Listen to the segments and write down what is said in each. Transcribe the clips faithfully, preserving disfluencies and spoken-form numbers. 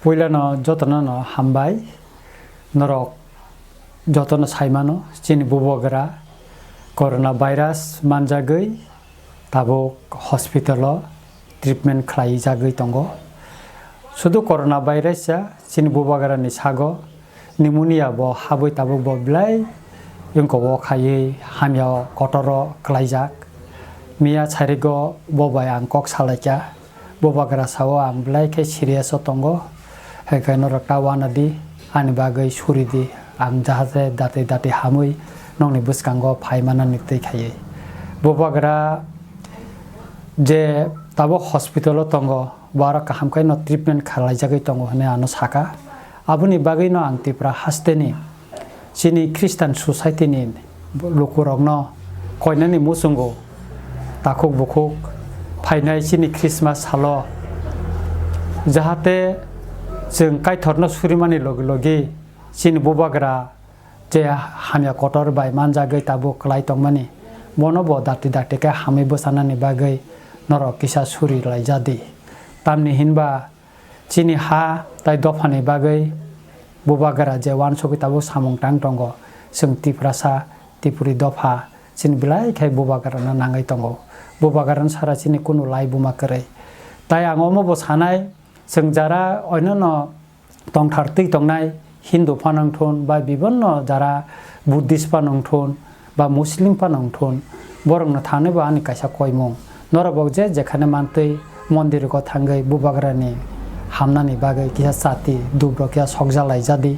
Puilano jotono no hambai, norok jotono saimano chini bubagra corona virus manjagwi tabuk hospital o treatment khlaijagwi tongo. Sudu corona virus ya chini bubagrani sago pneumonia bo habwi tabuk bo belai wngkok o khaiwi hamya kotor o klaijak. Miya sarigo bo bai ang kok salaikha. Bubagra sao ang belai khe serious o tongo, hai khe norok ta uanadi, ani bagwi suridi, ang jahate dati dati hamwi nokni bwskango phai manani twi khaiwi. Bubagra je tabuk hospital o tongo, bo aro kaham khe no treatment khlaijagwi tongo hwnwi ano saka. Aboni bagwi no ang Tripura hasteni chini Christian society ni lukurokno koinani muchungo takhuk bukhuk phainai chini Christmas salo, jahate chwng Kaitorno surimani logi logi chini bubagra je hamya kotor bai manjagwi tabuk kwlai tongmani, bono bo dakti dakti khe hamwi bwchanani bagwi norok kisa suri laijadi. Tamni hinba chini ha tai dophani bagwi bubagra je uansugwi tabuk samung tang tongo, chwng Tiprasa, Tipuri dopha, chini belai khe bubagrano nangwi tongo. Bubagrano sara chini kunu lai buma kwrwi. Tai ang omo bo sanai, chwng jara oinono tongthar twi tongnai, Hindu phano wngthun, ba bibonno jara Buddhist phano wngthun, ba Muslim phano wngthun, borokno thani bo ani kaisa koimung. Norok bo je jekhane mantwi mondirgo thangwi bubagrani hamnani bagwi kisa chati dubrok ya sokjalai jadi.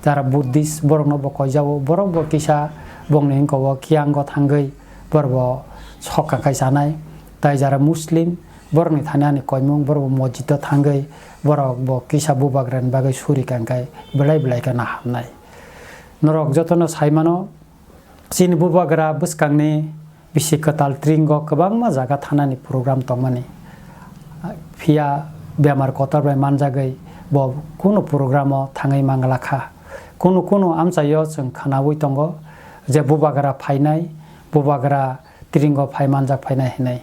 Jara Buddhist borokno bo koijao, borok bo kisa bongni wngkha o kiyango thangwi borok bo sok kakai chanai. Tai jara Muslim, borokni thani ani koimung, borok bo mosjid o thangwi borok bo kisa bubagrani bagwi suri kangkhe belai belai kheno hamnai. Norok jotono saimano, chini bubagra bwskangni bisi kwtal tringo kwbangma jaga thanani program tongmani. Phiya bemar kotor bai manjagwi bo kunu programo thangwi mangla kha. Kunu kunu amchaio chwng khwnaui tongo je bubagra phainai, bubagra tringo phai manjak phainai hinwi.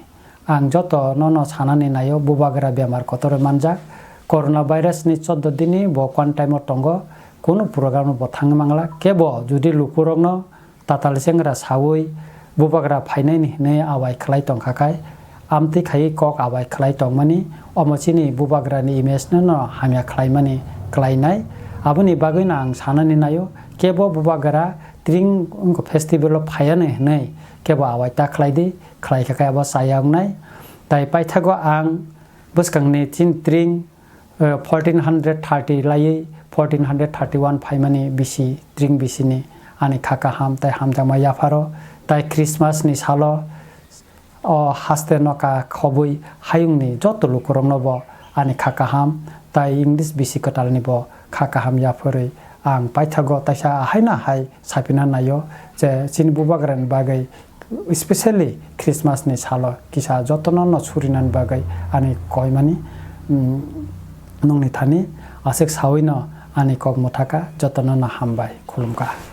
Ang joto nono sanani naio, bubagra bemar kotor manjak. Corona virus ni chordo dini bo quarantine o tongo, kunu program bo thangwi mangla. Kebo jodi lukurokno tatal chengra saui bubagra phainai ni hinwi awai khlai tongkha khai, amtwi khaiwi kok awai khlai tongmani, omo chini bubagra ni image no no hamya khlaimani khlainai. Aboni bagwi no ang sanani naio, kebo bubagra tring wngkha festival o phaiya ni hinwi kebo awai ta khlai di. Khlai kha khe abo chaya wngnai. Tai paithago ang bwskangni chini tring, eh, fourteen hundred thirty laiwi fourteen hundred thirty one phaimani bisi, tring bisini ani kha kaham tai hamjakma yapharo. Tai Christmas ni salo o haste no ka khobwi hayungni joto lukurokno bo ani kha kaham tai English bisi kwtalni bo kha kaham yapharwi ang paithago taisa ahaino ahai sapina naio je chini bubagrani bagwi, especially Christmas ni salo kisa jotono no surinani bagwi ani koimani, mm, nungni thani aswk saui no ani kok mwthaka jotono no hambai khulumkha.